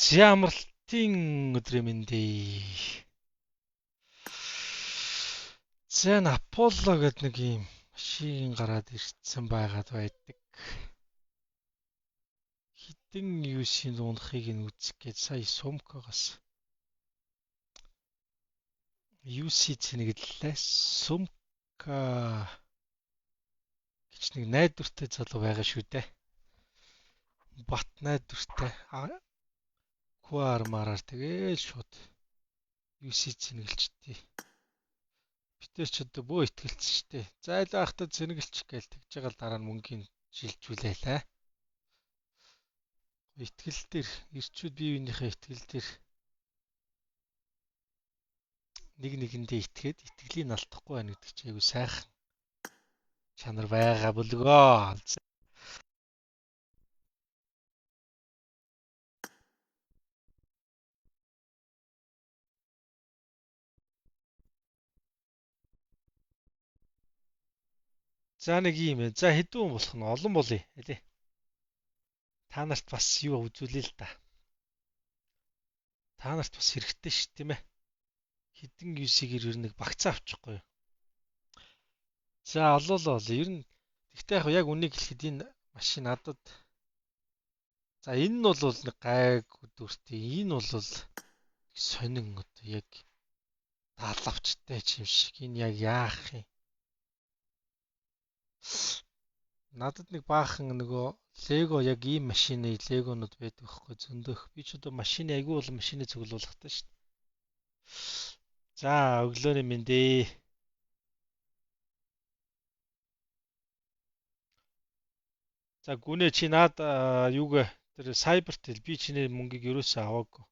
За амралтын өдрийн мэнд. За энэ Apollo гэдэг нэг юм машин гараад ирсэн байгаад байдаг. Хитэн UC-ийн унахыг нь үзэх гэж сая сумкагаас UC цэнэглэлээ. Сумка гэж нэг найдвартай залуу байгаа шүү дээ. Бат найдвартай. QR мараар тэгээл шууд UC цэнэглэжтэй. Битэр ч одоо бөө итгэлцсэн шүү дээ. Зайлаа ахтад цэнэглчих гээл тэгж байгаа л дараа нь мөнгийг шилжүүлээлээ. Итгэл дээр ирчүүд бие биенийхээ итгэл дээр нэг нэгэндээ итгээд итгэлийг алдахгүй байна гэдэг чинь айгүй сайхан чанар байгаа бүлгөө. За нэг юм ээ. За хэдэн хүн болох нь олон болъё. Алей. Та нарт бас юу үзүүлээ л да. Та нарт бас хэрэгтэй ш тийм ээ. Хэдэн UC-гээр ер нь нэг багцаа авчихгүй юу. За олоолоо олоо. Ер нь тэгтээ яг үнийг хэлэхэд энэ машин надад за энэ нь бол нэг гайг дүртэй. Энэ бол сонин одоо яг далавчтай ч юм шиг. Энэ яг яах юм? Надад нэг баахан нөгөө Лего яг ийм машины Легонууд байдаг байхгүй зөндөх. Би ч одоо машины айгүй бол машины цуглуулгатай шүү дээ. За өглөөний мэнд ээ. За гүнээ чи наад юуг тэр Cybertel би чиний мөнгийг ерөөсөө аваагүй.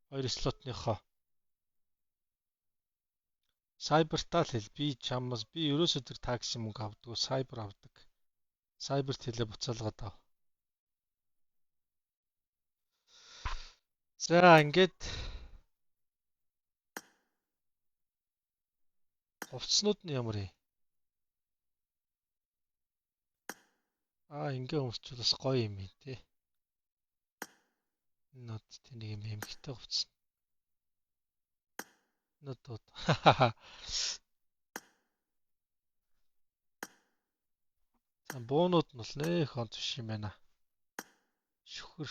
Хоёр слотныхоо. Cybertal хэл би чамаас би ерөөсөө тэр такси мөнгө авдаггүй, Cyber авдаг. Cybertel-ээ буцаалгаад ав. За ингээд хувцснууд нь ямар юм? Аа ингээ өмсчүүл бас гоё юм ээ тий. Нод тий нэг юм эмхтэй хувцс. Нод. За буунууд нь бол нэх онц биш юм байна. Шүхэр.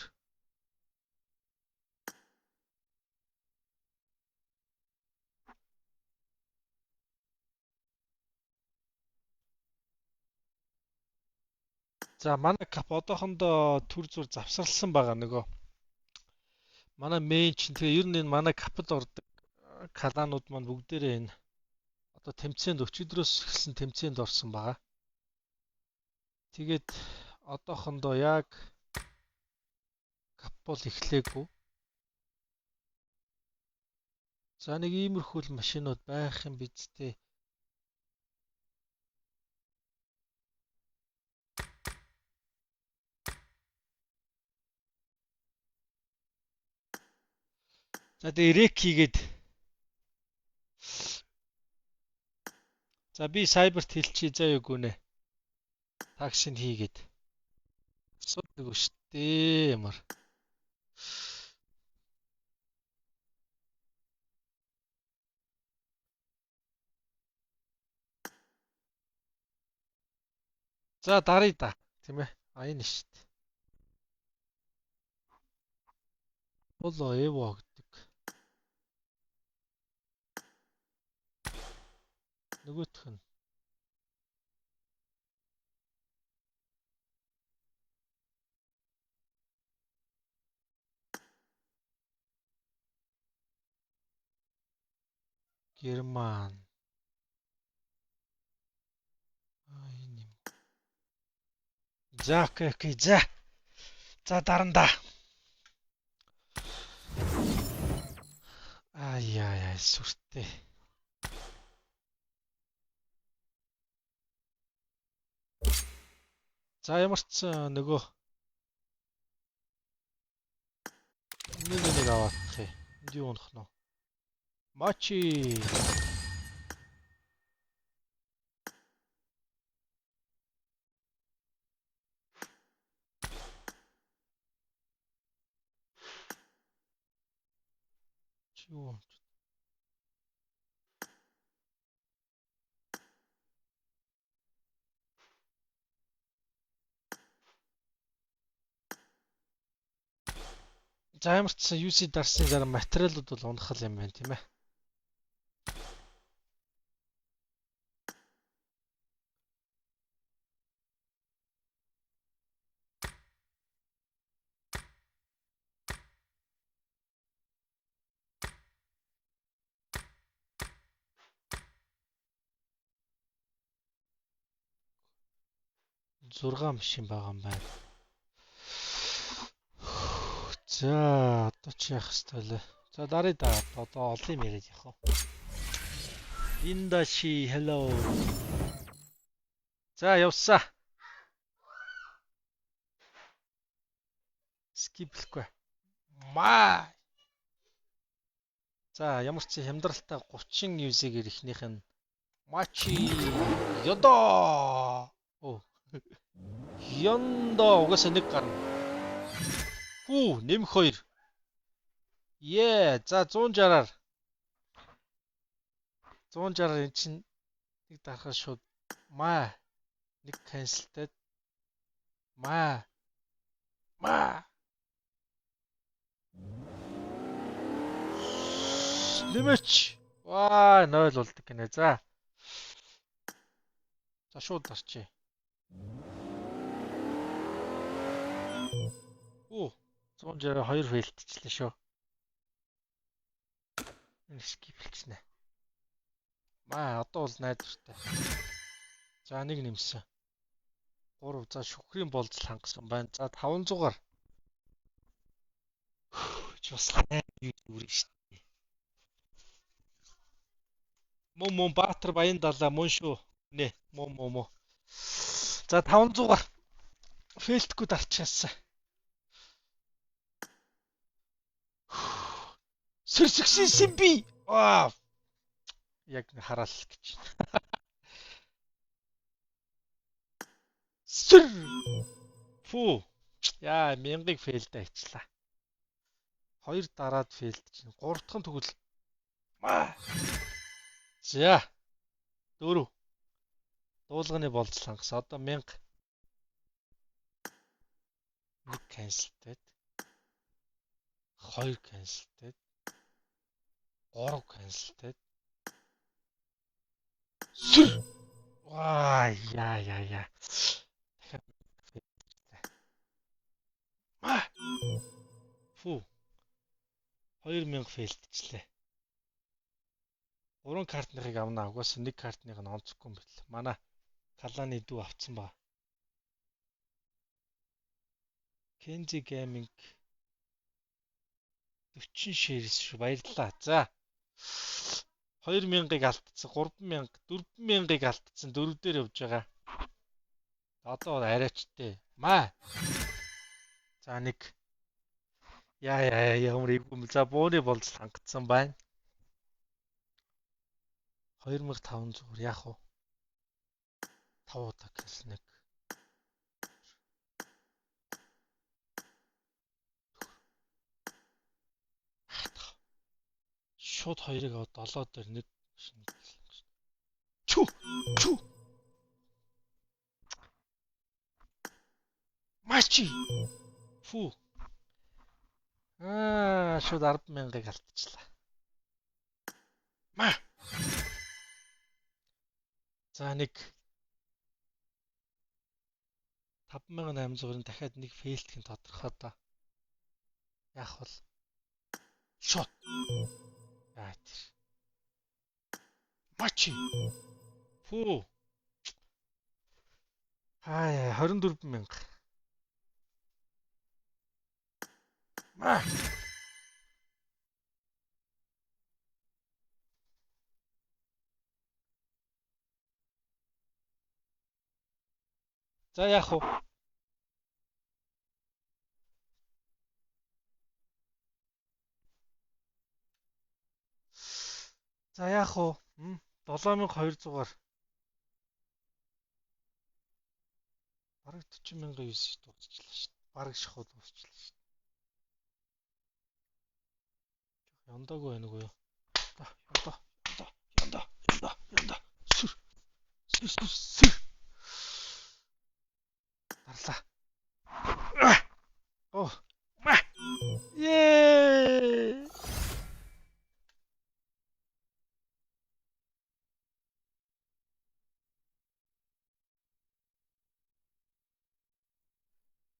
За манай кап одоохондоо түр зур завсарласан байгаа нөгөө. Манай мейн чинь тэгээ ер нь энэ манай капд ордог каланууд маань бүгдээрээ энэ одоо тэмцээнд өчигдрөөс эхэлсэн тэмцээнд орсон байгаа. Тэгээд одоохондоо яг кап бол эхлээгүй. За нэг иймэрхүү л машинууд байх юм биз дээ. За тэгээ рек хийгээд за би Cyberт хэлчихье заа юу гүнэ. Таксинд хийгээд. Асуудаг штэ ямар. За даръя да. Тийм ээ. А энэ штэ. Боло Evo гэдэг. Нөгөөх нь Герман. А энэ юм. За окей окей за. За даранда. Ай яй яй сүртэй. За ямар ч нөгөө нэг аваадах юм. Энд юу унах нь? Мачи. Юу юм? За ямар ч сан UC дарсны дараа материалууд бол унах юм байна тийм ээ. Зургаан машин байгаа юм байна. За одоо чи яах ёстой вэ? За даръя да. Одоо олон юм яриад явах уу? Индаши hello. За явсаа. Skip лэхгүй. Маа. За ямар ч хямдралтай 30 UC-гээр эхнийх нь Мачи Ёдо. Оо. Ёндо угаасаа нэг гарна. Хүү нэмэх 2. Ее, за 160-аар. 160-аар эн чинь нэг дарахаар шууд маа нэг cancel тэй. Маа. Маа. Нэмэч. Ваа, 0 болдог гинэ. За. За шууд дарчээ. Оо, 162 fail тчихлээ шүү. Энэ skip лчихнэ. Маа, одоо бол найдвартай. За нэг нэмсэн. 3 за шүхрийн болцол хангасан байна. За 500-аар. Чи бас 8 юу шүү дээ. Мөн мөн Баатар Баян далаа мөн шүү. Нэ мөн мөн мөн. За 500-аар fail дэхгүй дарчихсан. Сэрсгсэн би. Аа. Яг хараал гэж. Сэр. Фу. Яа, 1000-ыг fail дээ хийчлээ. 2 дараад fail д чинь 3 дахь нь тэгвэл маа. За. 4. Дуулганы болцол хангасан. Одоо 1000 нэг cancel тэй. 2 cancel тэй. 3 cancel тэй. Сүр. Ваа яа яа яа. Дахиад маа. Фу. 2000 fail дчлээ. 3 картныхыг авнаа. Угаасаа нэг картных нь онцохгүй юм бэл. Манай Каланы дүү авцсан ба. Kenzi Gaming 40 shares шүү. Баярлалаа. За. 2000-ыг алдсан, 3000, 4000-ыг алдсан. 4 дээр явж байгаа. Одоо арайчтай. Маа. За нэг. Яа яа ямар эвгүй юм. За бууны болцол хангацсан байна. 2500 яах вэ? 5 удаа гэл нэг. Шууд 2-ыг аваад 7 дээр нэг шинэ. Чү чү. Мачи. Фу. Аа, шууд 10,000-ыг алдчихлаа. Ма. За нэг 5800-ын дахиад нэг fail дэх нь тодорхой доо. Яах вэ? Шот. Яа тэр. Мачи. Фу. Хаа 24000. Ма. За яах вэ? За яах вэ? 7200-аар бараг 40009 дуусчлаа шүү дээ. Бараг шахуу дуусчлаа шүү дээ. Яндаагүй байна уу юу? Янда, янда, янда, янда, янда. Сүр. Сүр, сүр, сүр. Дарлаа. Оо. Ма. Ее.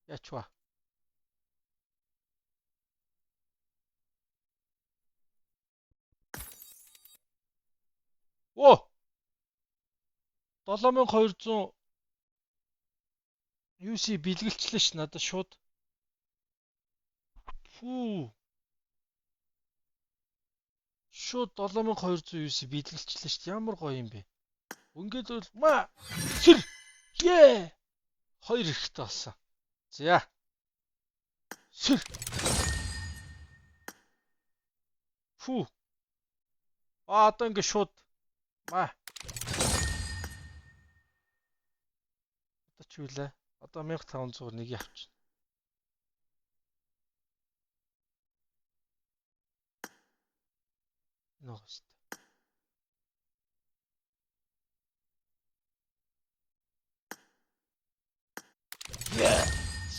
Ячва. Оо. 7200 UC бэлгэлчлээ ш надад шууд. Фүү. Шууд 7200 UC бэлгэлчлээ ш. Ямар гоё юм бэ? Ингээд бол ма сэр. Ее. Хоёр эрэхтэй болсон. За. Сэр. Фүү. А одоо ингээд шууд ма. Одоо ч юу лээ? Одоо 1500-аар нэг авчихна. Энэ байгаа шүү дээ.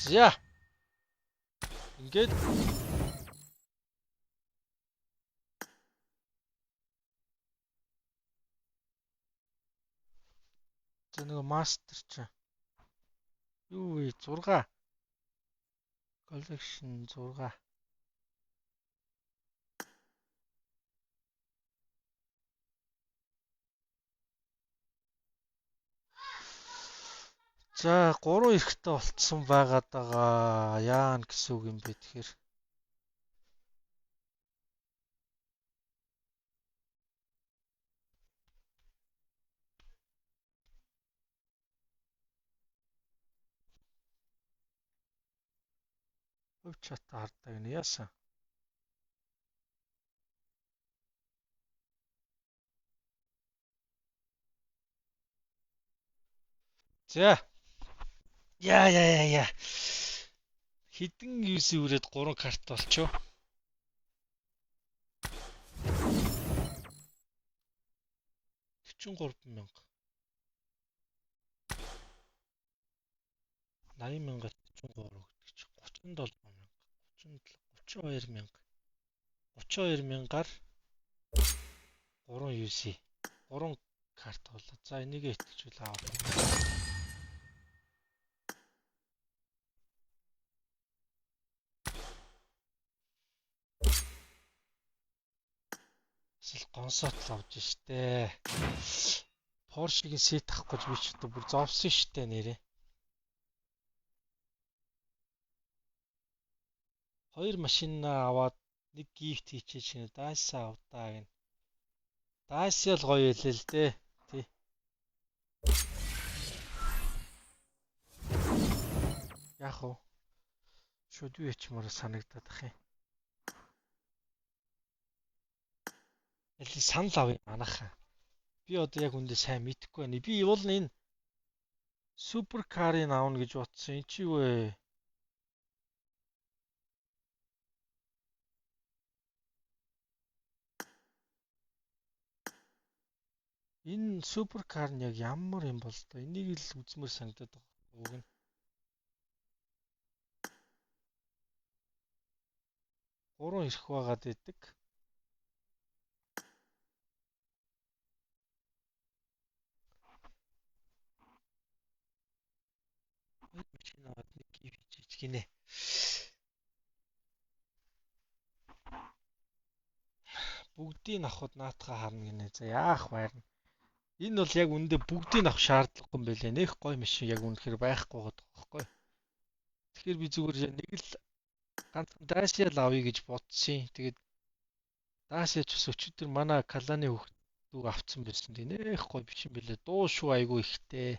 За. Ингээд за нөгөө мастер чинь юу вэ? 6 collection 6. За 3 эрэхтэй болцсон байгаад байгаа. Яана гэсэн үг юм бэ тэгэхээр? Хувь чат харддаг нь яасан? За. Яа яа яа яа. Хэдэн UC үрээд 3 карт болчихоо. 43,000. 80,043 гэдэг чинь 37,000. 37, 32,000. 32,000-аар 3 UC. 3 карт боллоо. За энийг итгэжүүл аав. Эсвэл гонсоот л авч штэ. Porsche-гийн сет авах гэж би ч одоо бүр зовсон штэ нэрээ. Хоёр машина аваад нэг гифт хийчихэж шинэ Dacia авдаа гэнэ. Dacia л гоё хэлээ л дээ. Тий. Яг уу. Шууд юу ячмаар санагдаад ах юм. Аль санал авъя манайхаа. Би одоо яг үндэ сайн мэдэхгүй байна. Би бол энэ супер карыг авна гэж бодсон. Энд чи юу вэ? Энэ супер кар нь яг ямар юм бол доо? Энийг л үзмээр санагдаад байгаа. Уг нь 3 эрх байгаад байдаг. Хоёр машин аваад нэг гиф хийчихэж гинэ. Бүгдийг авахд наатахаа харна гинэ. За яах вэ? Энэ бол яг үндэ бүгдийг авах шаардлагагүй юм байлээ. Нэх гоё машин яг үнэхээр байхгүй байгаа байхгүй. Тэгэхээр би зүгээр нэг л ганцхан Dacia л авъя гэж бодсон. Тэгээд Dacia ч бас өчигдөр манай Каланы хүүхдүүд авцсан байсан. Тэг нэх гоё биш юм бэлээ. Дуу шүү айгүй ихтэй.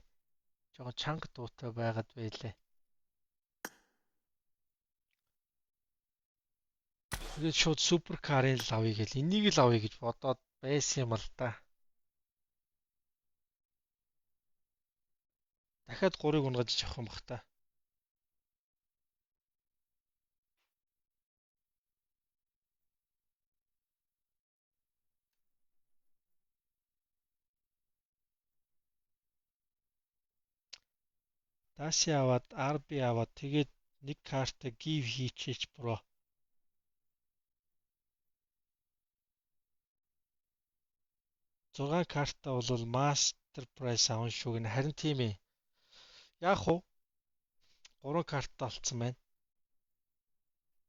Жохон чанга дуутай байгаад байлээ. Тэгээд шууд супер карын л авъя гэл энийг л авъя гэж бодоод байсан юм л да. Дахиад 3-ыг унгаж авах юм бах та. Dacia аваад RB аваад тэгээд нэг карта give хийчихээч bro. 6 карта бол master price авна шүү гэнэ. Харин тийм ээ. Яг уу 3 карта олцсон байна.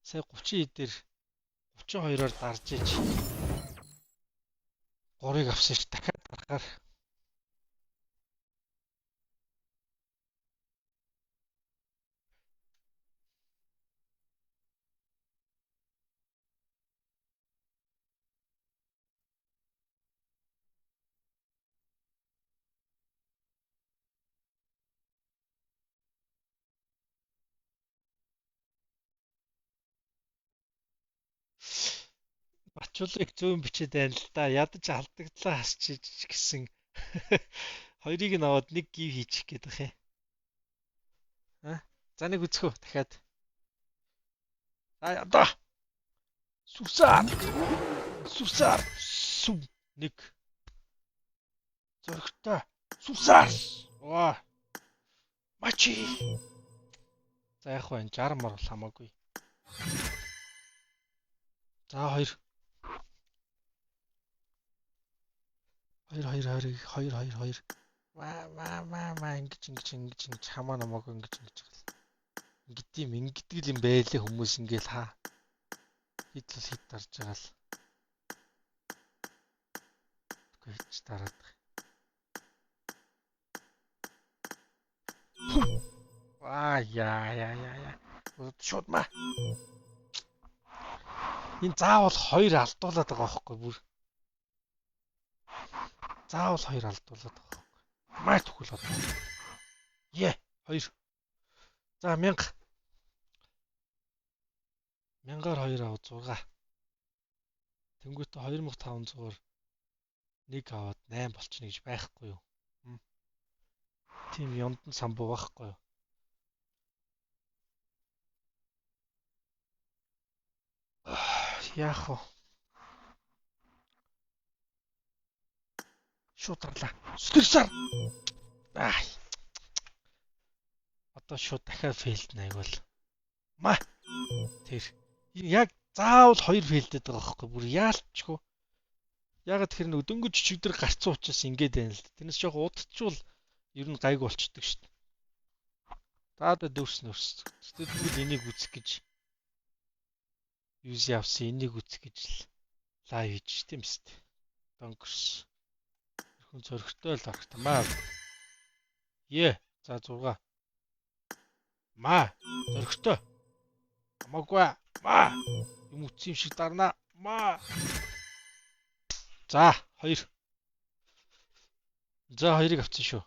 Сая 30 дээр 32-оор дарж иж 3-ыг авсан ш дахиад дарахаар Бачуулыг зөөн бичээд байна л да. Ядаж алдагдлаа хасчиж гэсэн. Хоёрыг нь аваад нэг гив хийчих гээд байх юм. А? За нэг үзэх үү дахиад. А одоо. Сүсаар. Сүсаар. Сүм нэг. Зөрөгтэй. Сүсаар. Оо. Мачи. За яг хөө 60 мар бол хамаагүй. За 2 2 2 2 2 2 2 ва ва ва ва ингэж ингэж ингэж ингэж хамаа намаагүй ингэж ингэж гал. Ингэдэм ингэдэг юм байлээ хүмүүс ингээл хаа. Хит л хит дарж байгаа л. Тэгэхгүй хитч дараад байгаа. Аа яа яа яа яа. Шууд маа. Энэ заавал хоёр алдуулаад байгаа байхгүй бүр. Заавал хоёр алдуулаад байгаа байхгүй. Маа түхэл одоо. Е 2. За 1000. 1000-аар 2 аваад 6. Тэнгүүтээ 2500-аар 1 аваад 8 болчихно гэж байхгүй юу? Тийм ёндан самбуу байхгүй юу? Яах вэ? Шууд дарлаа. Сүрсээр. Аа. Одоо шууд дахиад фейлд айгуул. Ма. Тэр. Яг заавал хоёр фейлдэд байгаа байхгүй бүр яалчгүй. Ягаад тэр нэг дөнгөж чигдэр гарцсан учраас ингэж байна л. Тэрнээс жоох удчвал ер нь гайг болчдөг шүү дээ. За одоо дөрс нөрс. Тэгвэл энийг үзэх гэж юуз явсан энийг үзэх гэж л лайв хийж тийм үст. Донкорс. Хүн зөрөгтэй л орох тамаа. Е. За 6. Маа. Зөрөгтэй. Хамаагүй. Маа. Юм үтсэн юм шиг дарнаа. Маа. За 2. За 2-ыг авсан шүү.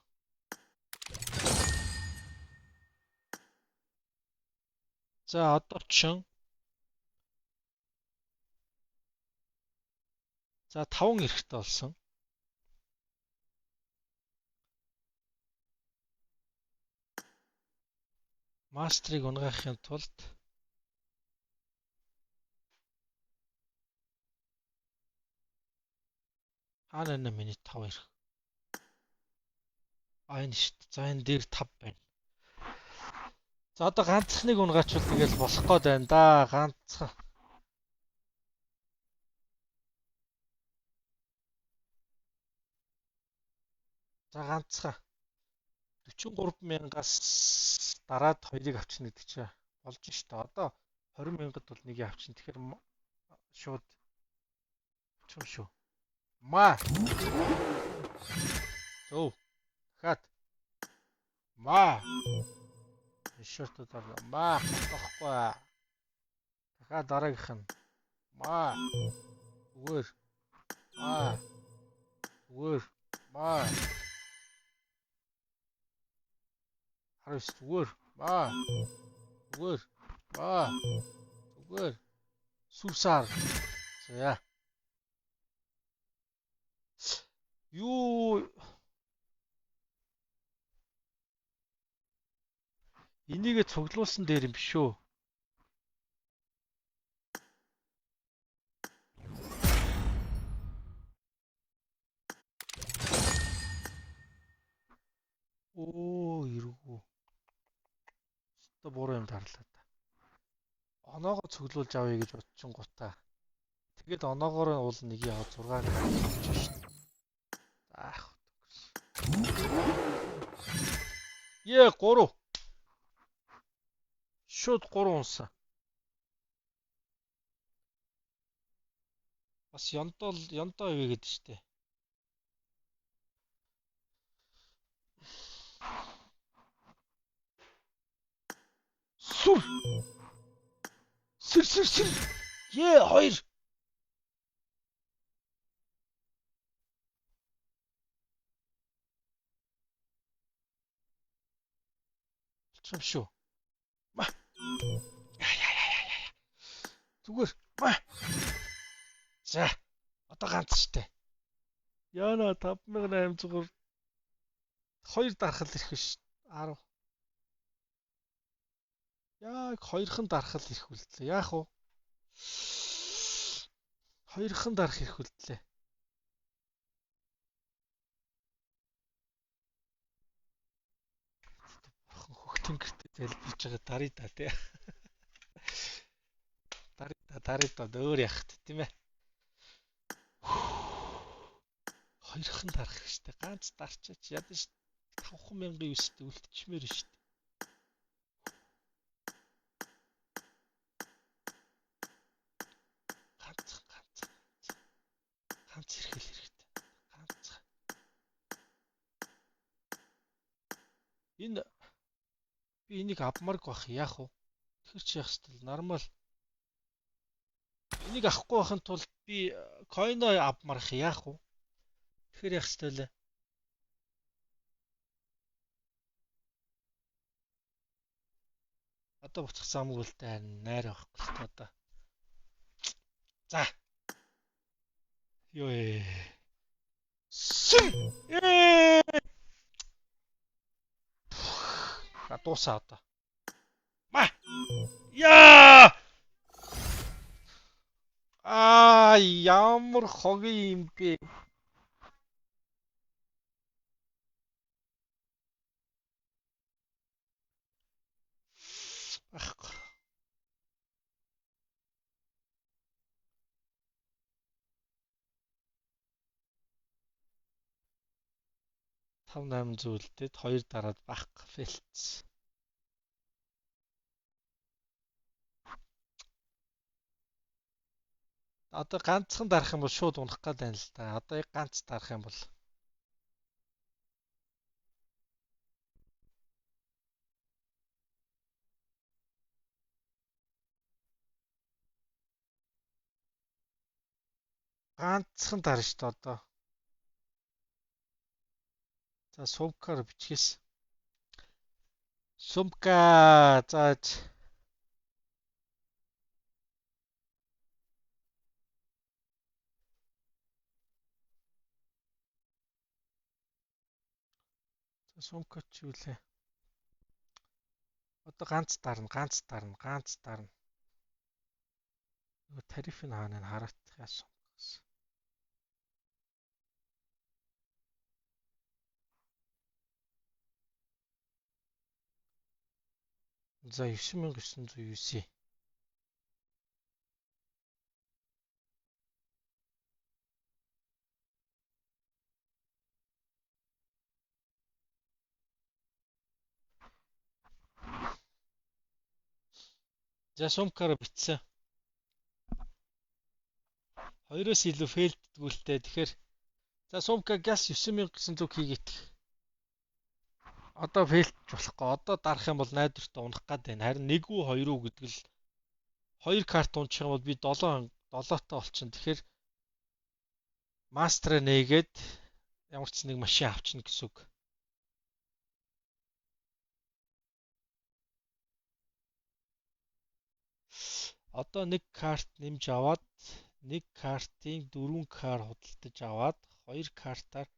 За одоо чин за 5 эрэхтэй болсон. Мастрыг унгаахын тулд хаана нэ миний 5 ирэх. А энэ шүү дээ. За энэ дээр 5 байна. За одоо ганцхныг унгаачвал тэгэл болох гээд байна да. Ганцхан. За ганцхан. 43 мянгаас дараад 2-ыг авчна гэдэг чинь болж штэ. Одоо 20 мянгад бол нэгийг авчна. Тэгэхээр шууд авчих юм шүү. Маа. Зөв. Дахиад. Маа. Шорт дараа. Маа. Тохгүй. Дахиад дараагийнх нь. Маа. Зүгээр. Маа. Зүгээр. Маа. 19 зүгээр. Маа. Зүгээр. Маа. Зүгээр. Сүрсаар. За. Юу энийгээ цуглуулсан дээр юм биш үү? Оо, эргүү. Одоо буруу юм дарлаа та. Оноогоо цуглуулж авъя гэж бодчихгоотаа. Тэгээд оноогоор уул нэг яа 6 карт авчих шин. Заах. Е 3. Шууд 3 унсан. Бас ёндоо ёндоо ивэ гэдэг штэ. Сүр. Сэр сэр сэр. Е 2. Болчих юм шүү. Ма. Я я я я я. Зүгээр. Ма. За. Одоо ганц штэ. Яна 5800-аар хоёр дархал ирэх ш. 10. Яг хоёрхан дархал ирэх үлдлээ. Яах вэ? Хоёрхан дарах ирэх үлдлээ. Бурхан хөх тэнгэртээ залбирж байгаа даръя да тий. Даръя да даръя да өөр яах вэ тийм ээ. Хоёрхан дарах хэрэгтэй. Ганц дарчаач ядаж 5009-т үлдчихмээр шүү дээ. Ганцхан ганцхан ганц ирэхэл хэрэгтэй. Ганцхан. Энэ би энийг авмарг бах яах вэ? Тэр чи яах хэвэл нормал. Энийг авахгүй байхын тулд би койно авмарх яах вэ? Тэгэхээр яах хэвэл лээ? Одоо буцах замгүй л дээ найр байхгүй л дээ одоо. За. Йоо. Сүм. Ээ. Дуусаа одоо. Ма. Яа! Аа, ямар хогийн юм бэ? Ах. 5 8 зүйлдэд 2 дараад бах фэлц. Одоо ганцхан дарах юм бол шууд унах гад байна л да. Одоо яг ганц дарах юм бол ганцхан дарна шүү дээ одоо. За сумкаар бичгээс. Сумка зааж за сумка ч юу лээ. Одоо ганц дарна, ганц дарна, ганц дарна. Нөгөө тариф нь хаана хараадах яасан гэсэн. За 9909. За сумкаараа битсэн. Хоёроос илүү фейлддгүү л дээ. Тэгэхээр за сумка газ 9900 хийгээд. Одоо фейлдж болохгүй. Одоо дарах юм бол найдвартай унах гад байна. Харин 1 үү 2 үү гэдэг л 2 карт унчих юм бол би 7 7-той болчихно. Тэгэхээр мастраа нээгээд ямар ч нэг машин авчна гэсэн үг. Одоо нэг карт нэмж аваад нэг картын 4 кар худалдаж аваад 2 картаар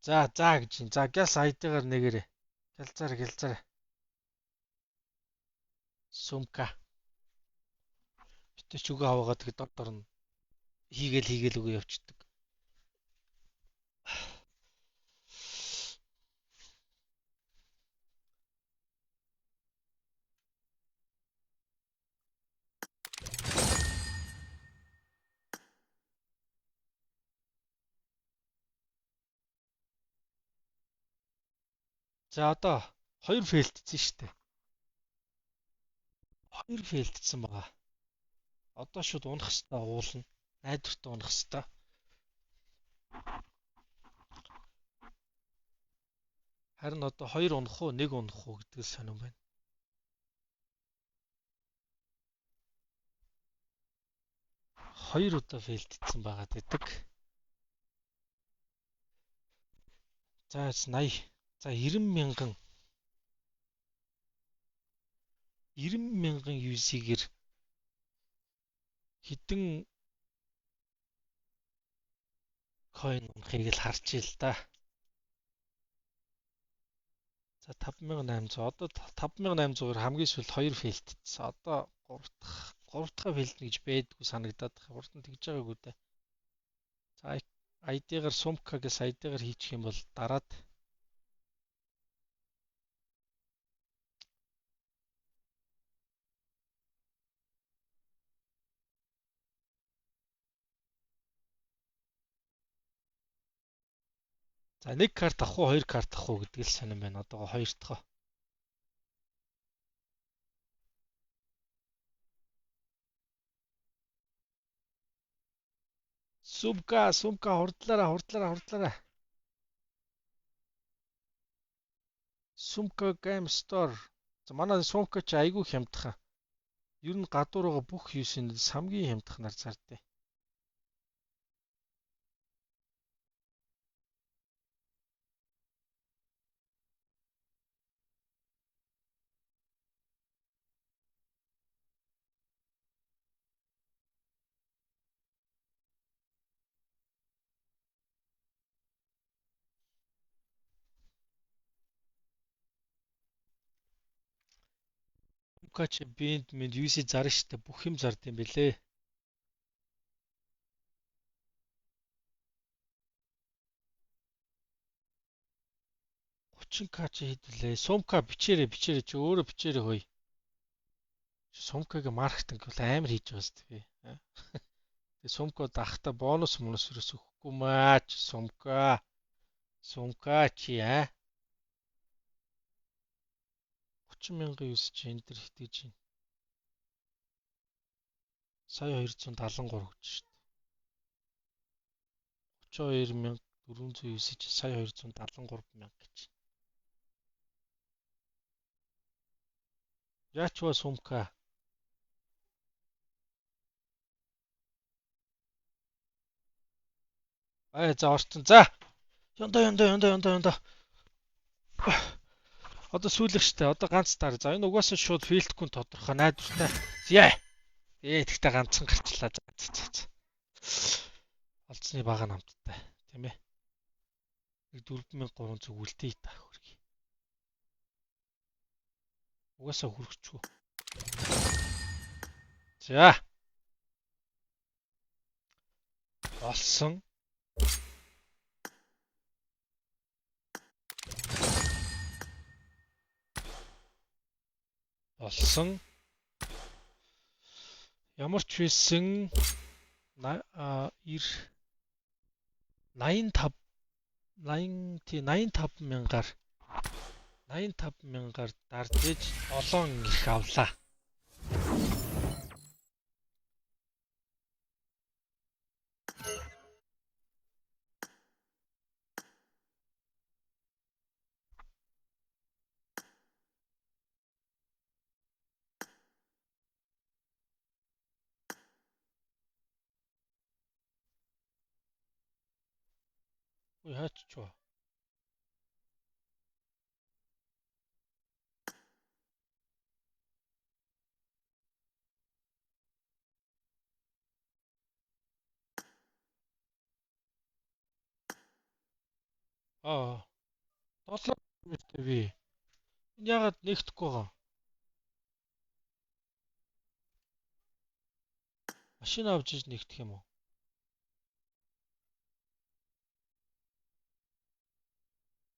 за за гэж юм. За гяс ID-гаар нэгээрээ. Гялзаарэ гялзаарэ. Сумка. Битээ ч үгээ аваагаад тэг дор дор нь хийгээл хийгээл үгээ явчихдаг. За, одоо хоёр fail дсэн шүү дээ. Хоёр fail дсэн байгаа. Одоо шууд унах хэвээр уулна. Найдвартай унах хэвээр. Харин одоо хоёр унах уу, нэг унах уу гэдэг л сонирн байна. Хоёр удаа fail дсэн байгаа гэдэг. За, 80. За, 90 мянган 90 мянган UC-гээр хэдэн coin унахыг л харж ил да. За, 5800, одоо 5800-аар хамгийн сүүлд 2 fail дсэн. Одоо 3 дахь 3 дахь fail дэнэ гэж байдгүй санагдаад байна. Урд нь тэгж байгаагүй дээ. За, ID-гаар сумка гэс ID-гаар хийчих юм бол дараад. За, нэг карт авах уу, хоёр карт авах уу гэдэг л сонирн байна. Одоо хоёр дахь. Сумка, сумка, хурдлаараа, хурдлаараа, хурдлаараа. Сумка Game Store. За, манай сумка чи айгүй хямдхан. Ер нь гадуур байгаа бүх юусынд хамгийн хямдханаар зардыг. Сумка чи биэнд мэд UC зарна штэ, бүх юм зард юм бэлээ. 30К чи хэд вүлээ? Сумка бичээрэй, бичээрэй, чи өөрөө бичээрэй хөөе. Сумкагийн маркетинг бол амар хийж байгаа шүү дээ. Тэгээ сумка дахта бонус монус ерөөс өгөхгүй маа чи сумка. Сумка чи аа 30 мянган юус чи энэ дэр хитгэж байна. Сая 273 гэж шүү дээ. 32 409 чи сая 273 мянга гэж. Яач вэ, сумка? Ай, за, орчин. За. Ёндоо, ёндоо, ёндоо, ёндоо, ёндоо. Одоо сүүлэх штэ. Одоо ганц дараа. За, энэ угаасаа шууд fail дэхгүй тодорхой, найдвартай. Зя. Ээ, тэгтээ ганцхан гарчлаа. За за за. Олцсны бага намттай, тийм ээ. Нэг 4300 үлдээе та хөргий. Угаасаа хүрчихгүй. За. Олсон. Болсон. Ямар ч байсан 90 85 80, тий, 85 мянгаар 85 мянгаар дарж иж 7 эрх авлаа. Ой, хаач чуу. Аа. Доллар би. Энэ яагаад нэгдэхгүй байгаа? Машин авч иж нэгдэх юм уу?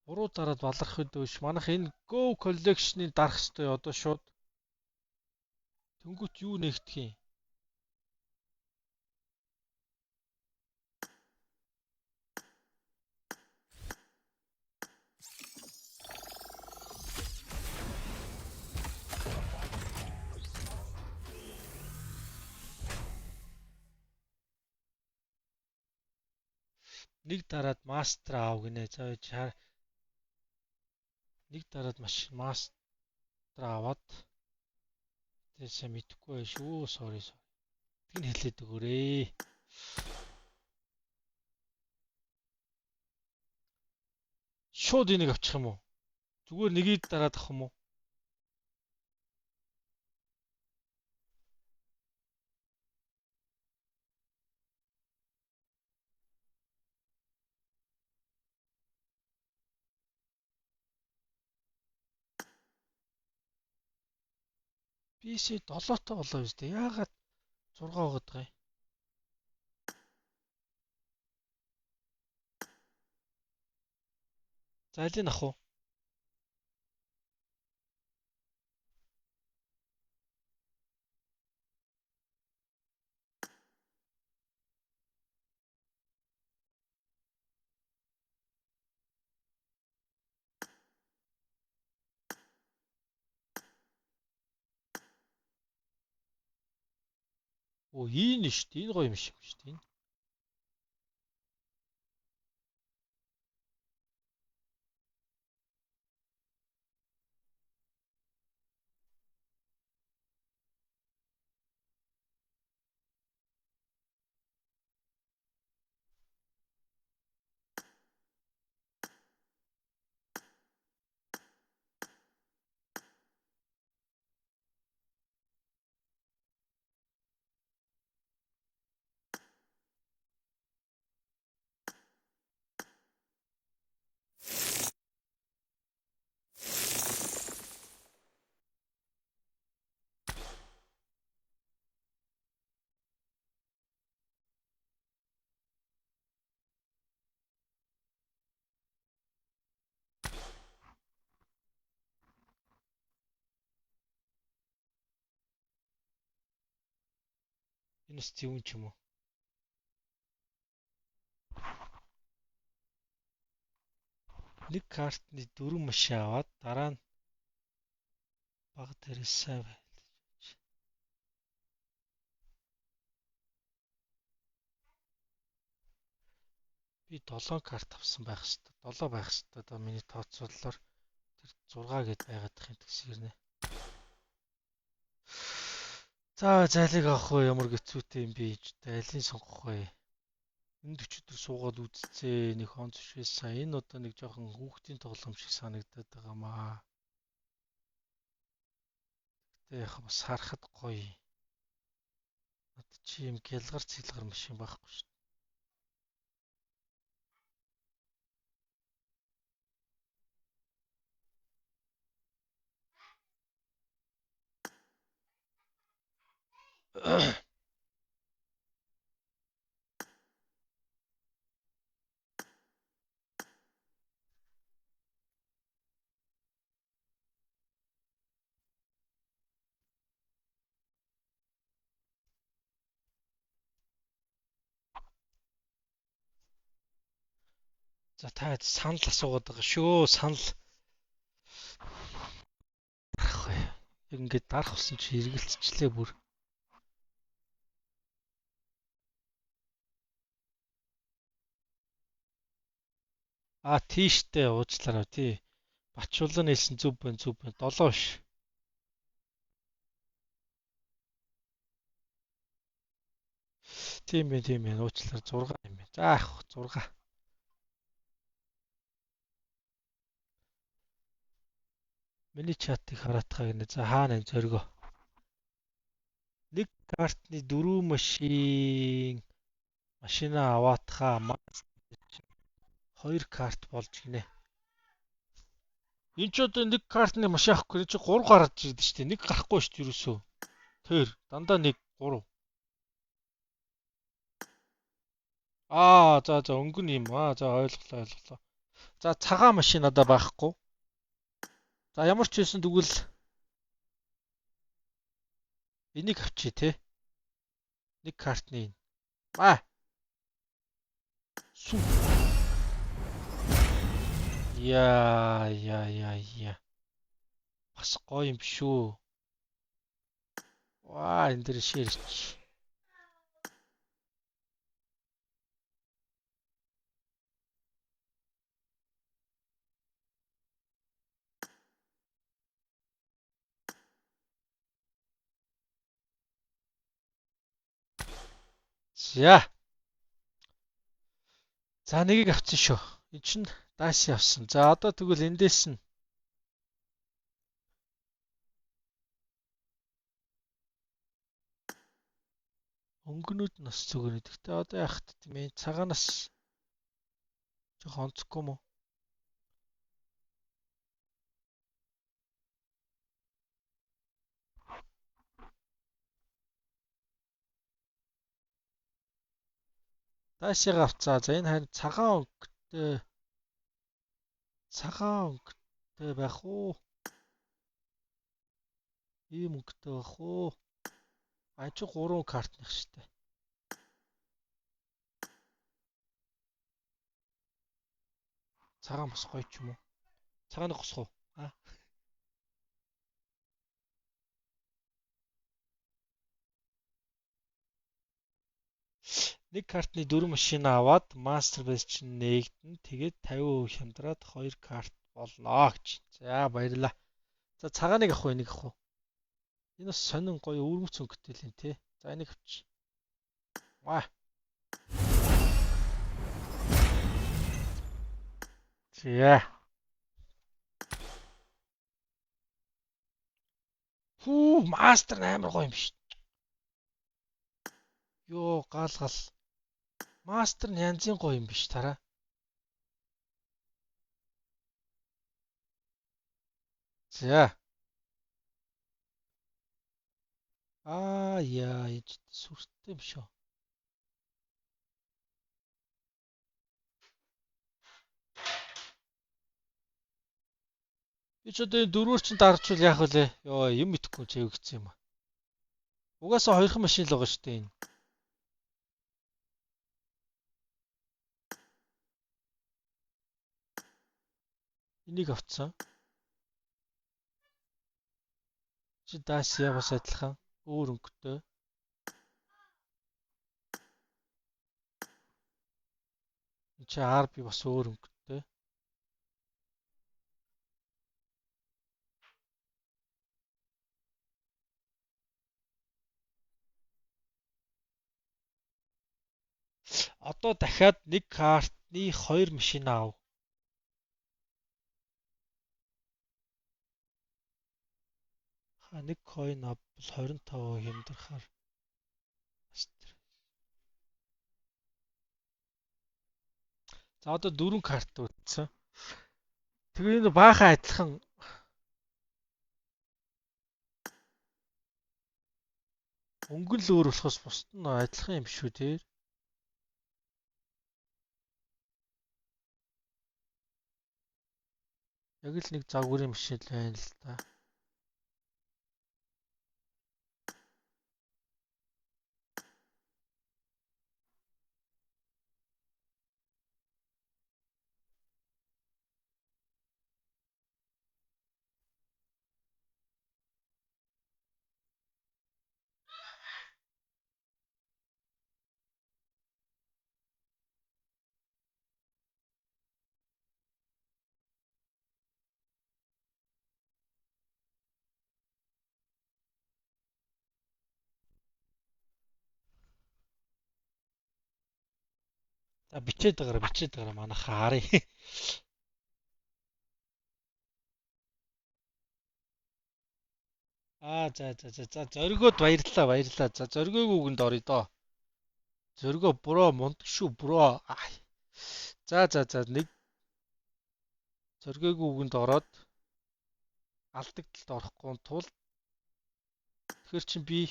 Буруу дараад баларх үед биш. Манайх энэ Go Collection-ыг дарах ёстой одоо шууд. Тэнгүүт юу нэгдэх юм? Нэг дараад мастер аав гинэ. За нэг дараад машин мастер аваад тэгээ сайн мэдэхгүй байх шүү. Sorry sorry. Тэг нь хэлээд өгөөрэй. Шууд энийг авчих юм уу? Зүгээр нэгийг дараад авах юм уу? PC 7-той болоо биз дээ. Яагаад 6 байгаад байгаа юм? За алийг авах уу? Оо энэ шүү дээ. Энэ гоё юм шиг шүү дээ. Энэ. Энэ бас зөвүүн ч юм уу? Нэг картны 4 машин аваад дараа нь баг дээрээ сайн байлж. Би 7 карт авсан байх хэвээр. 7 байх хэвээр. Одоо миний тооцоололоор тэр 6 гэд байгаад их юм тэгсэн хэрнэ. За зайлыг авах вэ? Ямар хэцүүтэй юм бэ? Алийг сонгох вэ? Энд өчигдөр суугаад үзцээ. Нэг хон зүшээсэн. Энэ одоо нэг жоохон хүүхдийн тоглоом шиг санагдаад байгаа маа. Гэтэ яг бас харахад гоё. Над чи юм гялгар цэлгэр машин байхгүй шүү. За та санал асуугаад байгаа шүү. Санал дарах вэ? Яг ингээд дарах болсон чи эргэлзчихлээ бүр. А тийштэй уучлаарай тий. Бачуулан хэлсэн зүв байна зүв байна. 7 биш. Тийм байх тийм байх. Уучлаарай 6 юм байна. За яах 6. Миний чатыг хараатгаа гинэ. За хаана энэ зоригоо. Нэг картны 4 машин машина аваатхаа 2 карт болж гинэ. Энд ч одоо нэг картны машин авахгүй чи 3 гарч ирдэ шүү дээ. Нэг гарахгүй шүү дээ ерөөсөө. Тэр дандаа 1 3. Аа за за өнгөн юм. Аа за ойлголоо ойлголоо. За цагаан машин надад байхгүй. За ямар ч байсан тэгвэл энийг авчи те. Нэг картны энэ. Аа. Сүү. Яа яа яа яа. Бас гоё юм шүү. Ваа энэ дэр ширч. За. За нэгийг авсан шүү. Энд чинь Dacia авсан. За одоо тэгвэл эндээс нь өнгөнүүд нь бас зүгээр. Гэхдээ одоо яах вэ тийм ээ? Цагаанаас жоохон онцгүй юм уу? Dacia-г авцаа. За энэ харин цагаан өнгөтэй байх уу? Ийм өнгөтэй байх уу? А чи 3 картных штэ. Цагаан бас гоё ч юм уу? Цагааныг госох уу? А? Нэг картны 4 машин аваад Master Base чинь нээгдэн. Тэгээд 50% хямдраад 2 карт болно гэж. За баярлаа. За цагааныг авах уу, энийг авах уу? Энэ бас сонин гоё өвөрмөц өнгөтэй л юм те. За энийг авчи. Ваа. За. Хүү, мастер амар гоё юм биш. Йоо, гал гал. Мастер нь янзын гоё юм биш тараа. За. Аа яа, ич сүртэй юм шүү. Би ч одоо энэ дөрвөр чинь дарчвал яах вэ? Йоо, юм идэхгүй чивэгдсэн юм а. Угаасаа хоёрхан машин л байгаа шүү дээ энэ. Энийг авцсан. Чи Dacia бас адилхан өөр өнгөтэй. Энд чи RB бас өөр өнгөтэй. Одоо дахиад нэг картны 2 машин аав. Ха нэг coin авбал 25% хямдрахаар. За одоо 4 карт үлдсэн. Тэгээ энэ баахан адилхан өнгө нь л өөр болохоос бусд нь адилхан юм шүү дээ. Яг л нэг загварын машин л байна л да. За бичээд байгаараа манайхаа харъя. Аа за за за за зоригоод баярлалаа баярлалаа. За зоригоогүй үгэнд оръё доо. Зоригоо бро мундаг шүү бро. За за за нэг зоригоогүй үгэнд ороод алдагдлалд орохгүй тул тэгэхээр чин би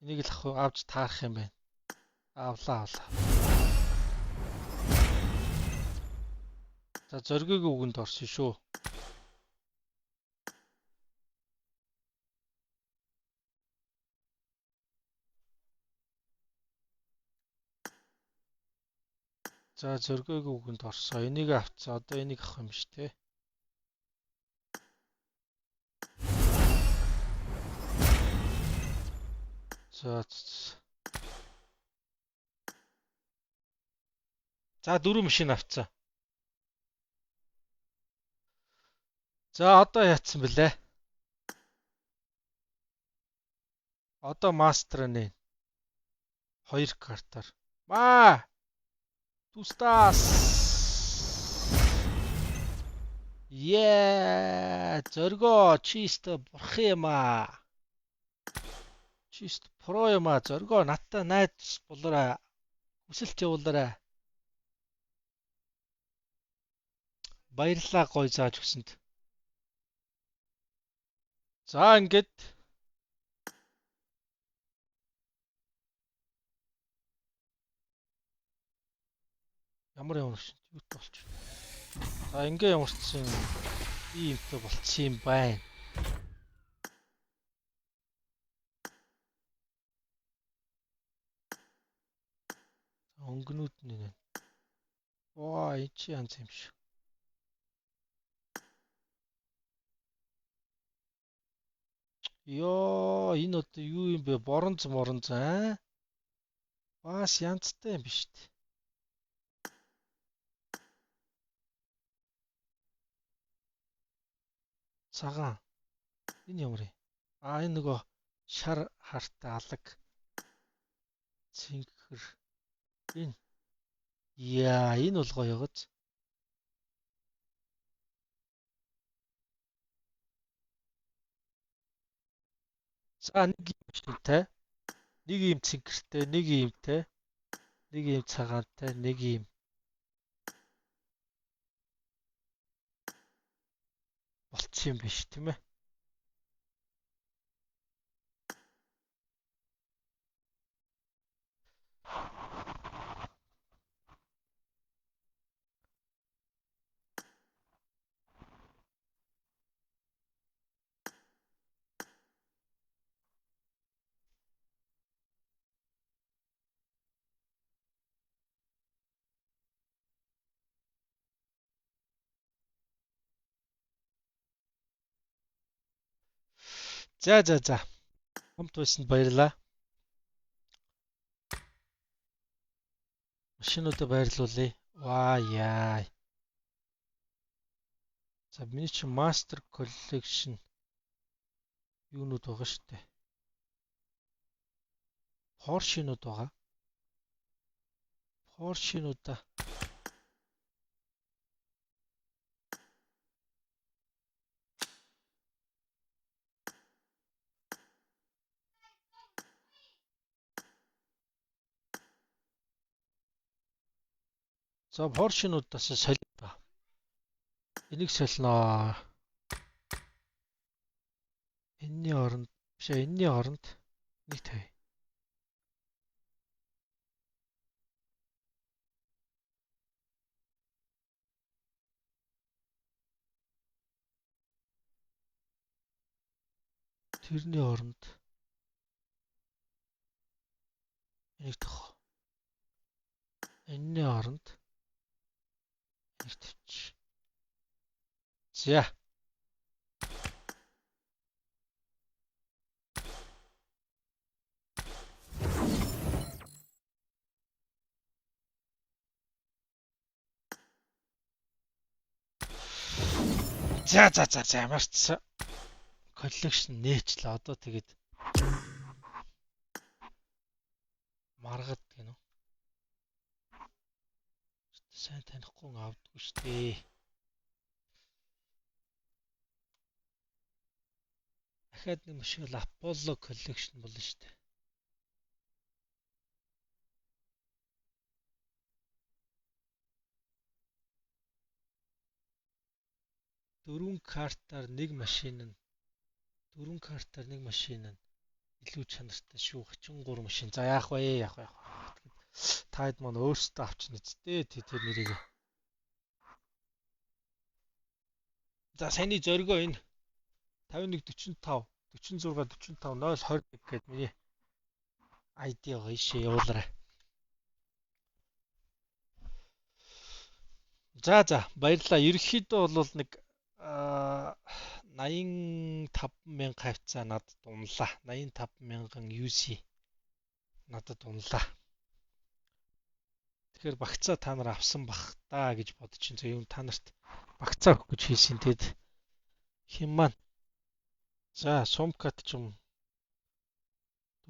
энийг л авч таарах юм байна. Авлаа авлаа. За зоригоогүй үгэнд орсон шүү. За зоригоогүй үгэнд орсон. Энийг авцсан. Одоо энийг авах юм биш те. За за 4 машин авцсан. За одоо яатсан бэлээ? Одоо мастер нэ. 2 картаар. Маа! Тустас. Yeah, зоргоо чист бурхан юм аа. Чист про юм аа. Зоргоо надтай найз болоорой. Хүсэлт явуулаарай. Баярлалаа гой зааж өгсөнд. За ингээд ямар ямар шин юу болчих. За ингээ ямарчсан иймтэй болцсон юм байна. Өнгөнүүд нь нэ. Ваа, энэ чи янз юм шиг. Йоо, энэ одоо юу юм бэ? Боронз моронз аа? Бас янзтай юм биш үү? Цагаан. Энэ ямар юм? Аа, энэ нөгөө шар хартай алаг. Цэнхэр. Энэ. Яа, энэ бол гоё гоц. За нэг юм шинтэй, нэг юм цэнхэртэй, нэг юмтэй, нэг юм цагаантай, нэг юм болцсон юм биш тийм ээ. За за за. Хамт байсанд баярлалаа. Машинуудаа байрлуулъя. Ваа яа. За миний чи Master Collection юунууд байгаа штэ. Porsche-нууд байгаа. Porsche-нуудаа За Porsche-нуудаас солио. Энийг солино. Энийний оронд биш ээ, энэний оронд нэг тавь. Тэрний оронд энийг тох. Энэний оронд энийг тавьчих. За. За за за за ямарчсан коллекшн нээчлээ. Одоо тэгээд маргад гэнэ үү? Сайн танихгүй авдаггүй шүү дээ. Дахиад нэг машин бол Apollo collection болно шүү дээ. Дөрвөн картаар нэг машин нь дөрвөн картаар нэг машин нь илүү чанартай шүү. 33 машин. За яах вэ? Яах вэ? Тэгэхэд та хэд маань өөрсдөө авчна үсттэй тэр нэрийг. За саяны зоригоо энэ 51 45 46 45 021 гээд миний ID байгаа ийшээ явуулаарай. За за баярлалаа. Ерөнхийдөө бол нэг 85 мянга хавцаа надад унлаа. 85 мянган UC надад унлаа. Тэгэхээр багцаа та нар авсан бах та гэж бодож чинь зөв юм та нарт багцаа өгөх гэж хийсэн. Тэгэд хэн маань за сумкат ч юм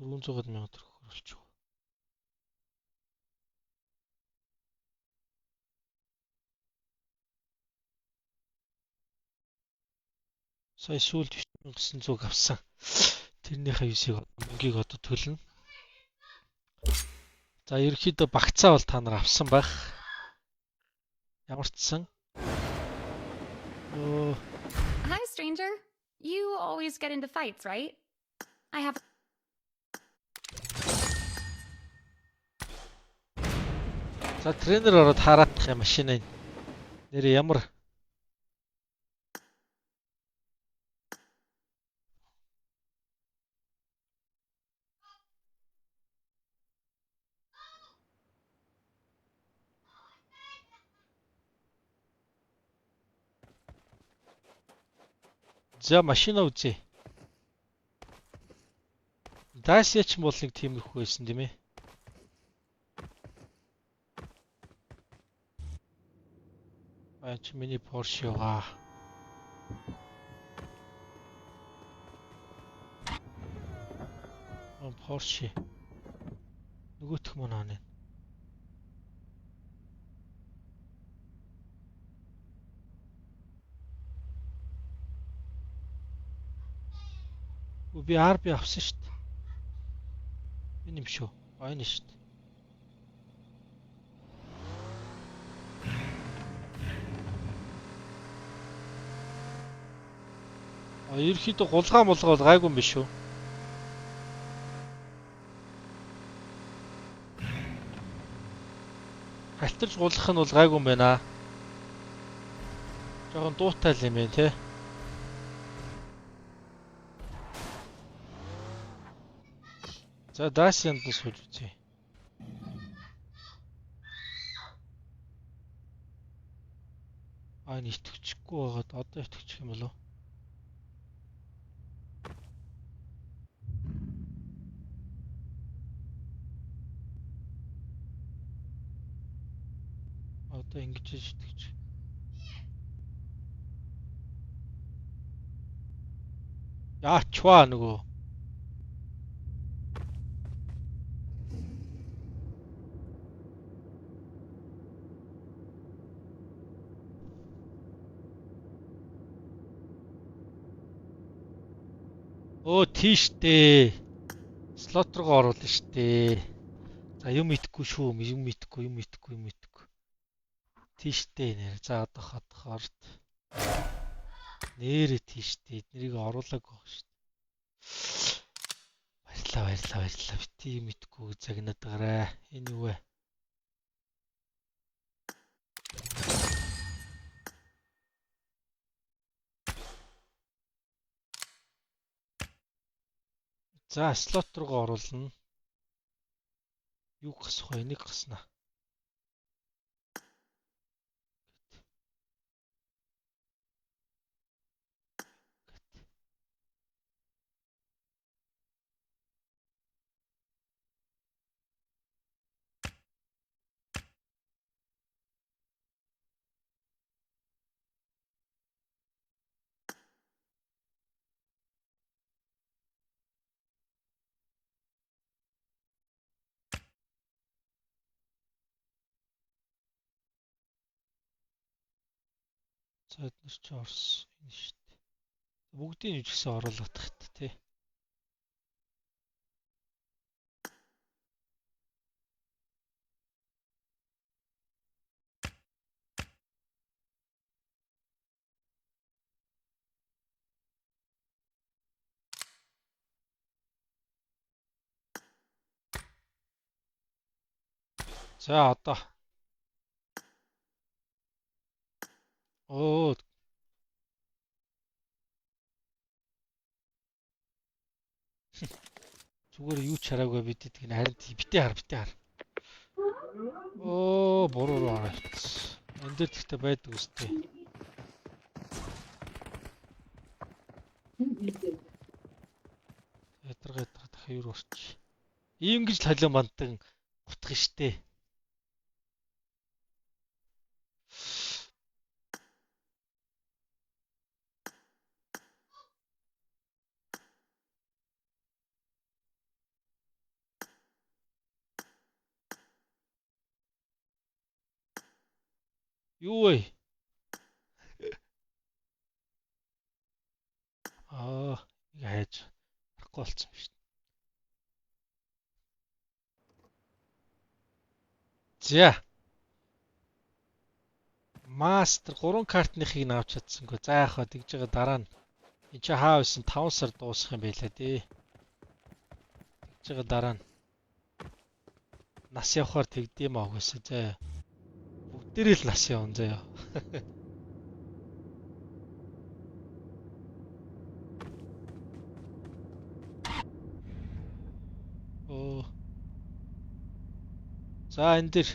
400 мянга төгрөг болчих. Сая сүүлд 9900 авсан. Тэрнийхээ UC-г мөнгийг одоо төлнө. За ерөнхийдөө багцаа бол та нар авсан байх. Ямар ч сан. Өө. Hi, stranger. You always get into fights, right? I have За тренер ороод хараадах юм машина. Нэр ямар За машина үзье. Dacia ч бол нэг тиймэрхүү байсан тийм ээ. Аа чи миний Porsche яваа. Аа Porsche. Нөгөөх мөн аа нэ. Би RB авсан шүү дээ. Энэ юм шүү. А энэ шүү дээ. А ерөнхийдөө гулгаа мулгаа бол гайгүй юм биш үү? Халтарч гулгах нь бол гайгүй юм байна. Жохон дуутай л юм байна те. За Dacia-нд нь сууж үзье. А энэ итгэвчгүй байгаад одоо итгэчих юм болов уу? Одоо ингэж итгэж. Яачваа нөгөө. Өө тийштэй. Слот руу оруулна штэ. За юм идэхгүй шүү. Юм идэхгүй, юм идэхгүй, юм идэхгүй. Тийштэй нэр. За одоо хадах орд. Нэрээ тийштэй. Эднэрийг оруулаагүй байх штэ. Баярлалаа, баярлалаа, баярлалаа. Бити юм идэхгүй загнаад байгаарай. Энэ юу вэ? За слот руугаа оруулна. Юу гасах вэ? Энийг гаснаа. За эднэр чи орсон энэ шүү дээ. Бүгдийг нь үжигсэн оруулах хэрэгтэй тий. За одоо Оо. Зүгээр юу ч хараагүй бид гэдгийг нь харин битээ хар битээ хар. Оо буруу руу ороод. Энд дээр тэгтээ байдаг үстэй. Ядарга ядарга дахиад юу орчих. Ийм гэж талиан бантан гутах штэ. Юу вэ? Аа, ингээ хайж харахгүй болсон юм шүү дээ. За. Мастер 3 картныхыг нь авч чадсангүй. За яах вэ? Тэгж байгаа дараа нь энэ чи хаа байсан 5 сар дуусах юм байлаа дээ. Тэгж байгаа дараа нь нас явахаар тэгдэм аа угаасаа заа. Бүгдээрээ л нас явна заяа. Оо. За энэ дэр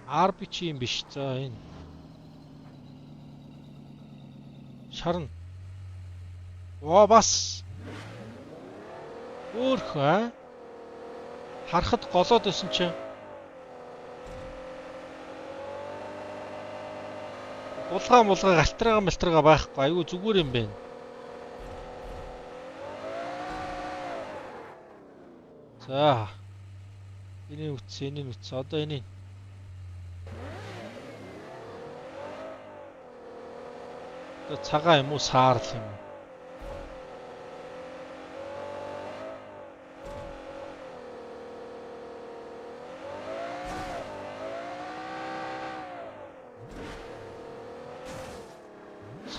RB чи юм биш. За энэ шарна. Оо бас өөрхөн харахад голоод байсан чинь булгаа мулгаа галтрага малтраага байхгүй айгүй зүгээр юм байна. За энийг үтсэн, энийг үтсэн. Одоо энийг одоо цагаан юм уу саарл юм уу?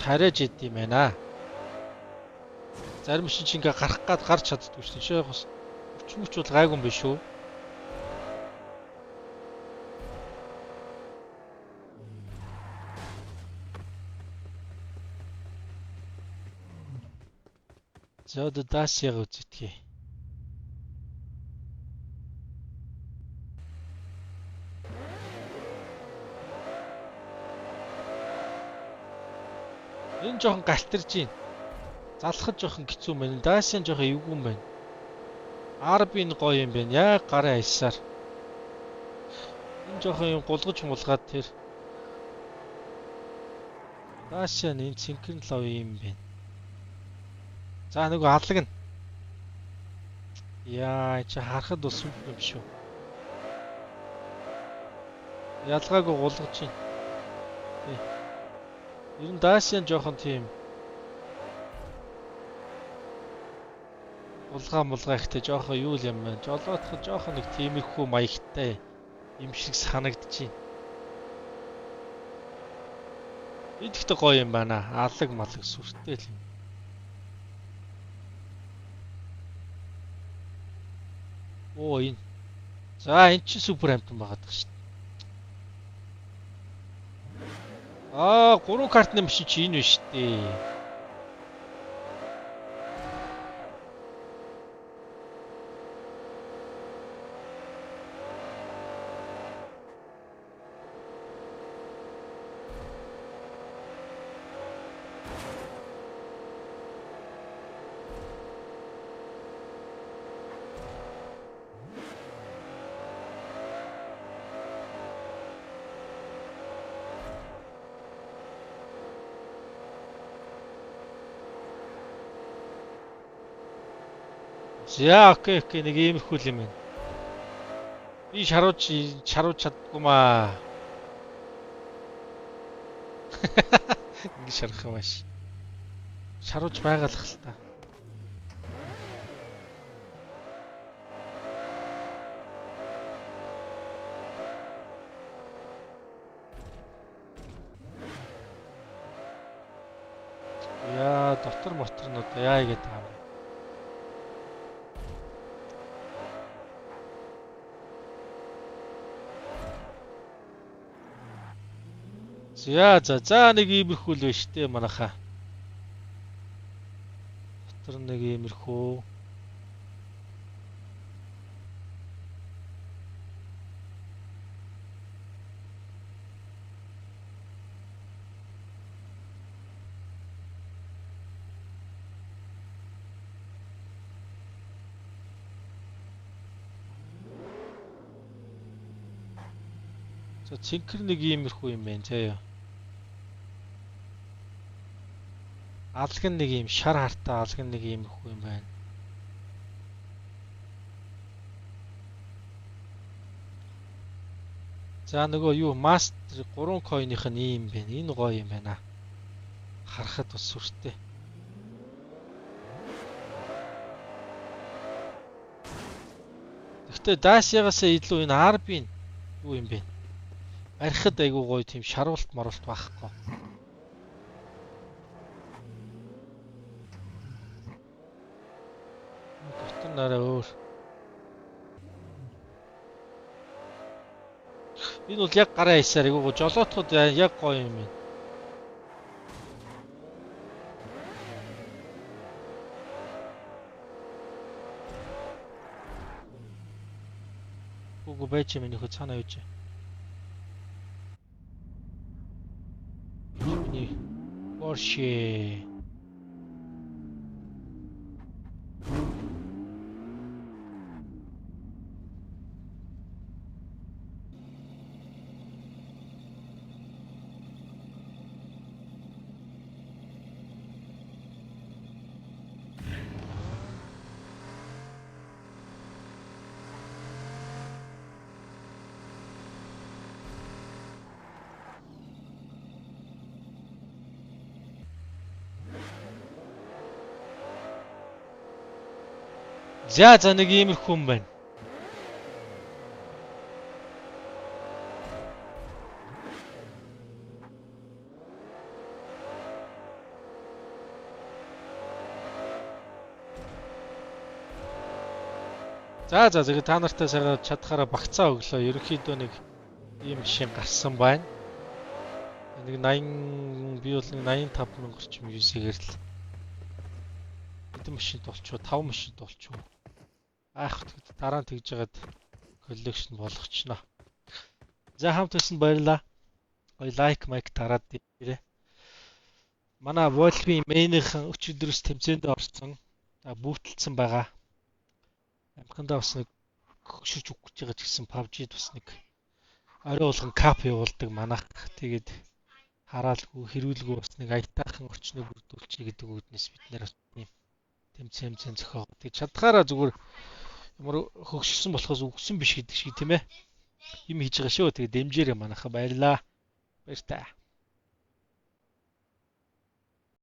Харайж идэм байна. Зарим шин чи ингээ гарах гад гарч чаддгүй шүү дээ. Бас өвчин хүч бол гайгүй юм биш үү? За одоо Dacia-г үзэтгий. Энэ жоохон галтарж байна. Залхаж жоохон хэцүү байна. Dacia нь жоохон эвгүй юм байна. RB нь гоё юм байна. Яг гарын аясаар. Энэ жоохон юм гулгаж мулгаад тэр. Dacia нь энэ цэнхэр лав юм байна. За нөгөө алаг нь. Яа, чи харахад бол супер юм шүү. Ялгаагүй гулгаж байна. Тий. Ер нь Dacia нь жоохон тийм булгаа мулгаа ихтэй жоохон юу юм бэ? Жолоодох жоохон нэг тиймэрхүү маягтай юм шиг санагдчихээн. Энэ ихтэй гоё юм байна. Алаг малаг сүртэй л юм. Оо энэ. За энэ чи супер амтан байгаад байгаа шүү дээ. Аа 3 картны машин чи энэ биш дээ. За окей окей нэг иймэрхүү юм байна. Би шаруулж чаддгүй маа. Ингэ шарах юм ааш. Шаруулж байгалах л та. Яа дотор моторнууд яа игээд байгаа юм бэ? За за за нэг иймэрхүү л байна штэ манайхаа. Дотор нэг иймэрхүү. За цэнхэр нэг иймэрхүү юм байна заяа. Алаг нь нэг ийм шар хартай алаг нь нэг иймэрхүү юм байна. За нөгөө юу мастер 3 coin-ийнх нь ийм байна. Энэ гоё юм байна. Харахад бас сүртэй. Гэхдээ Dacia-гаас илүү энэ RB-н юу юм бэ? Барихад айгуу гоё тийм шаруулт маруулт байхгүй. Дотор нараа өөр. Энэ бол яг гараа хийсээр айгуу гоё. Жолоотход яг гоё юм байна. Үгүй байж юм нөхөө цаана явж. Миний Porsche. За за нэг иймэрхүү юм байна. За за тэгээд та нартай сайхан чадхаараа багцаа өглөө. Ерөнхийдөө нэг ийм машин гарсан байна. Нэг 80 би бол нэг 85 мянга орчим UC-гээр л хэдэн машинт болчихоо 5 машинт болчихоо. Айх дараа нь тэгж жагаад коллекшн болгочихно. За хамт байсан баярлаа. Гоё лайк майк дараад ирээ. Манай Volvi main-ийн өчигдрөөс тэмцээнд орсон. Бүүтэлсэн байгаа. Амхандаа бас нэг хөшөрч өгөх гэж байгаа ч гэсэн PUBG-д бас нэг орой болгон кап явуулдаг манайх. Тэгээд хараалгүй хэрүүлгүй бас нэг аятайхан орчныг бүрдүүлчихье гэдэг үүднээс бид нэр бас ийм тэмцээн зохиогоо. Тэгээд чадхаараа зүгээр ямар хөгшөрсөн болохоос үгсэн биш гэдэг шиг тийм ээ. Юм хийж байгаа шүү. Тэгээд дэмжээрэй манайхаа. Баярлаа. Баяртай.